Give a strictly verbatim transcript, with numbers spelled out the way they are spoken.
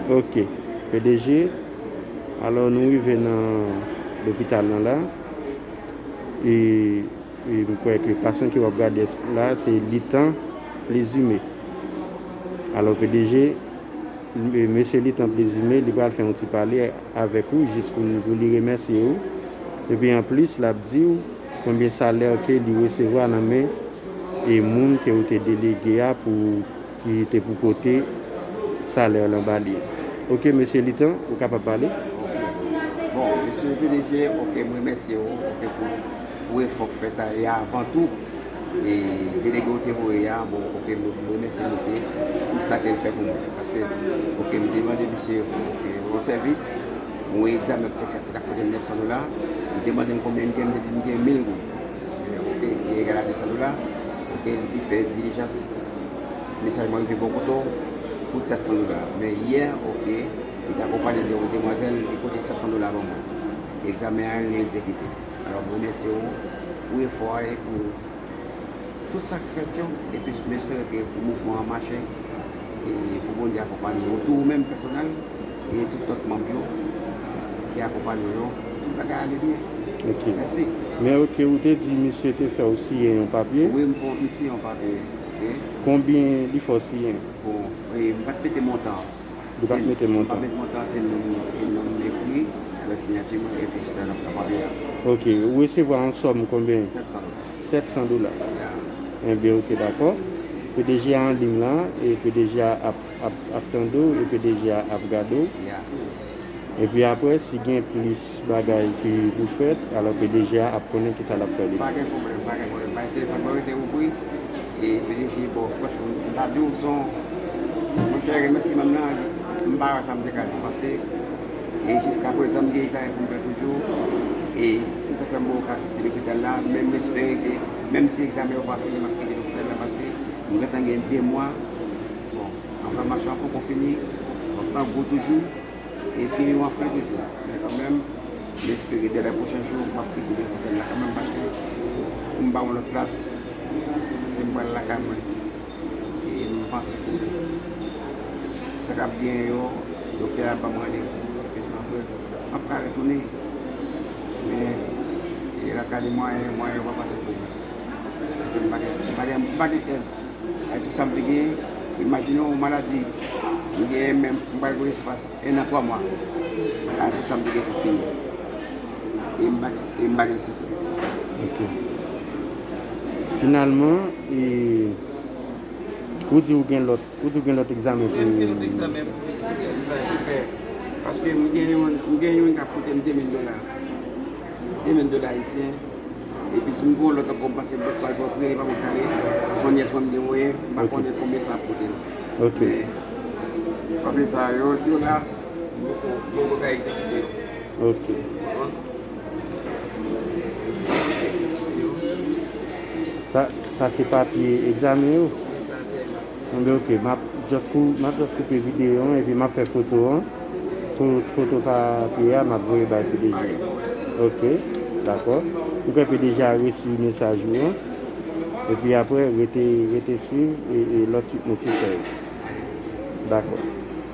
Ok, P D G, alò nou rive nan lopital lan la. E, e m kwè ke pasyan ke w ap gade la, se Litan Plezime. Alò, P D G, e, mesye Litan Plezime, li pral fè yon ti pale avèk ou, jis pou, pou li remèsye ou. Epi anplis, l ap di w konbyen salè ke li resevwa nan men e moun ke ou te delege a pou, ki te pou pote salè lan ba li. Ok, mesye Litan, ou kapab pale. Ok. Bon, mesye P D G, ok, m remèsye w, ok, pou, pou efò k fèt a, e avan tou, e delege w te voye a, bon, ok, m, m remèsye misye pou sa ke l fè pou mwen. Paske, ok, m te mande misye, ok, yon sèvis, yon egzamen ki te, ki t ap koute m nèf san dola, li te mande m konbyen m gen, m te di m gen mil goud. Ok, ki egal a de san dola. Ok, li fè dilijans, mesaj mwen rive bò kote w pou sèt san dola. Men yè, ok, li te akonpaye de yon demwazèl, li pote sèt san dola ban mwen. Egzamen an, li egzekite. Alò, mwen remèsye w pou efò a e pou tout sa k fèt yo, epi m espere ke pou mouvman an mache, e pou Bondye akonpaye w tou, ou menm pèsonèl, e tout lòt manm yo ki akonpaye w yo, pou tout bagay ale byen. Ok. Mèsi. Men ok, ou te di misye te fè w siyen yon papye? Wi, m fè, m siyen yon papye. Ok. Konbyen li fè w siyen? Bon, e, m pa t mete montan. Li pa t mete montan. M pa met montan, se non, e non m ekri avèk siyati mwen, epi se nan papye a. Ok, ou resevwa yon sòm konbyen? Sèt san dola. Sèt san dola. Ya. Enben, ok, dakò. P D G a an liy la, e P D G a ap, ap, ap tande w, e P D G a ap gade w. Ya. Epi apre, si gen plis bagay ki pou fèt, alò P D G a ap konnen kisa l ap fè li. Pa gen pwoblèm, pa gen pwoblèm. Bay telefòn mwen rete ouvri, e P D G, bon, franchman, m ta di w, son, mwen fè remèsiman m nan, m pa wè sa m te ka di w, paske, e jiskaprezan, m gen egzamen pou m fè toujou, e se sa k fè m poko ka kite lopital la, men m espere ke, menm si egzamen yo pa fini, m ap kite lopital la, paske m gentan gen de mwa, bon, enflamasyon an poko fini, vant lan gwo toujou, epi yo anfle toujou. Men kanmenm, m espere de lè pwochen jou, m ap kite lopital la kanmenm, paske pou m ba yon lòt plas, paske m pral lakay mwen. E m panse ke sa k ap genyen yo, doktè a ban m randevou, epi apre, m ap ka retounen. Men, e lakay li mwayen, mwayen yo pa fasil pou mwen. Paske m pa gen, m pa gen, m pa gen èd. Ak tout sa m te genyen, imajine w maladi m genyen, men m pral gen espas en an, twa mwa. Ak tout sa m te genyen, tout fini. E m pa gen, e m pa gen sik. Ok. Finalman, e, ou di ou gen lòt, ou di ou gen lòt egzamen pou... Wi, m gen lòt egzamen pou fè. Paske m gen yon, m gen yon k ap koute m de mil dola. De mil dola ayisyen. Epi si m gen yon lòt ankò, m panse m pral pran premye pa m kale. Se yon nyès mwen m te voye, m pa konnen konbyen sa ap koute m. Ok. Men, papye sa yo, yo la, m poko, m poko ka egzekite yo. Ok. Konprann? Sa, sa se papye egzamen yo? Wi, sa se. Enben, ok, m ap just kou-, m ap just koupe videyo an epi m ap fè foto an. Fo-, foto papye a, m ap voye bay P D G a. Ok, dakò. M kwè P D G a resi mesaj ou an. Epi apre, rete, rete swiv e, e lòt swit nesesè yo. Dakò.